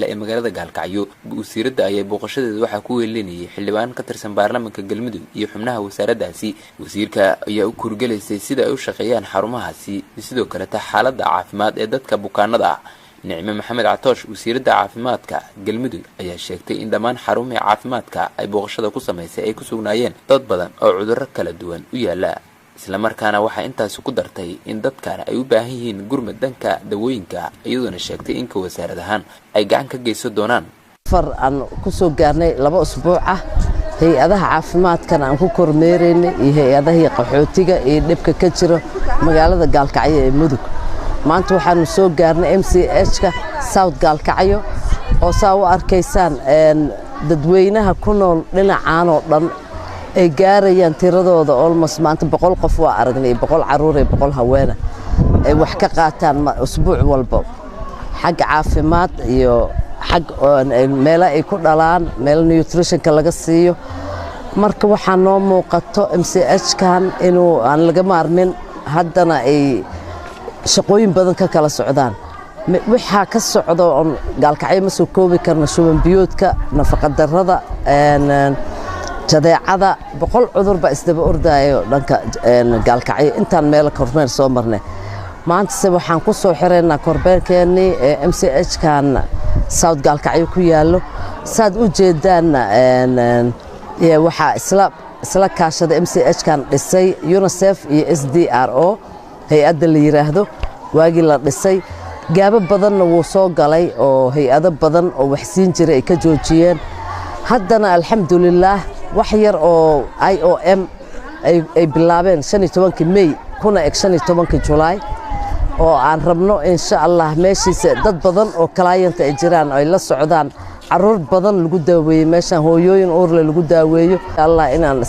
Ee magaalada Gaalkacyo, wasiiradda ayaa booqashadeeda waxaa ku weelinayay xildhibaan ka tirsan baarlamaanka Galmudug iyo xubnaha wasaaraddaasi. Wasiirka ayaa u kurgelaysay sida ay u shaqeeyaan xarumahaasi, sidoo kaleta xaaladda caafimaad ee dadka bukaanada ah. Nicme Maxamed Catoosh, wasiiradda caafimaadka Galmudug, ayaa sheegtay in dhammaan xarumihii caafimaadka ay booqashada ku samaysay ay ku sugnaayeen dad badan oo cudurro kala duwan u yaala, islamarkaana waxaa intaasi ku dartay in dadkan ay u baahan yihiin gurmad dhanka dawooyinka, iyadoona sheegtay in ka wasaarad ahaan ay gacan ka geysan doonaan. Far aan ku soo gaarnay 2 usbuuc ah, hay-adaha caafimaadkana aan ku kormeeraynay iyo hay-adahii qaxootiga iyo dhibka ka jiro magaalada Gaalkacyo ee Mudug. Maanta waxaanu soo gaarnay MCH-ka South Gaalkacyo, oo saa u arkaysaan dadweynaha ku nool dhinacaanoo dhan ay gaarayaan tiradooda almost maanta 100 qof waa aragnay, 100 caruur iyo 100 haweena ay wax ka qaataan usbuuc walba, xag caafimaad iyo xag meelo ay ku dhalaan, meelo nutritionka laga siiyo. Marka waxaa noo muuqato MCH-kan inuu aan laga maarmin, haddana ay shaqooyin badan ka kala socdaan. Waxaa ka socda oon Gaalkacyo ma soo koobi karno: shuban biyoodka, nafaqadarrada, jadeecada, 100 cudur baa isdaba ordaayo dhanka Gaalkacyo. Intaan meelo kormeer soo marnay, maantase waxaan ku soo xiraynaa kormeerkeennii ee MCH-kan South Gaalkacyo ku yaallo. Saad u jeedaanna, waxaa isla kaashada MCH-kan dhisay UNICEF iyo SDRO hay-adda la yidhaahdo. Waagii la dhisay gaabo badanna wuu soo galay, oo hay-ado badan oo waxsiin jiray ay ka joojiyeen. Haddana alxamdulilaah, wax yar oo IOM ay bilaabeen 15-kii Mey kuna eg 15-ka Julaay, oo aan rabno insha Allah meeshiisa dad badan oo client ay jiraan, ay la socdaan, caruur badan lagu daaweeyey meeshaan, hooyooyin uurle lagu daaweeyo, Allah inaan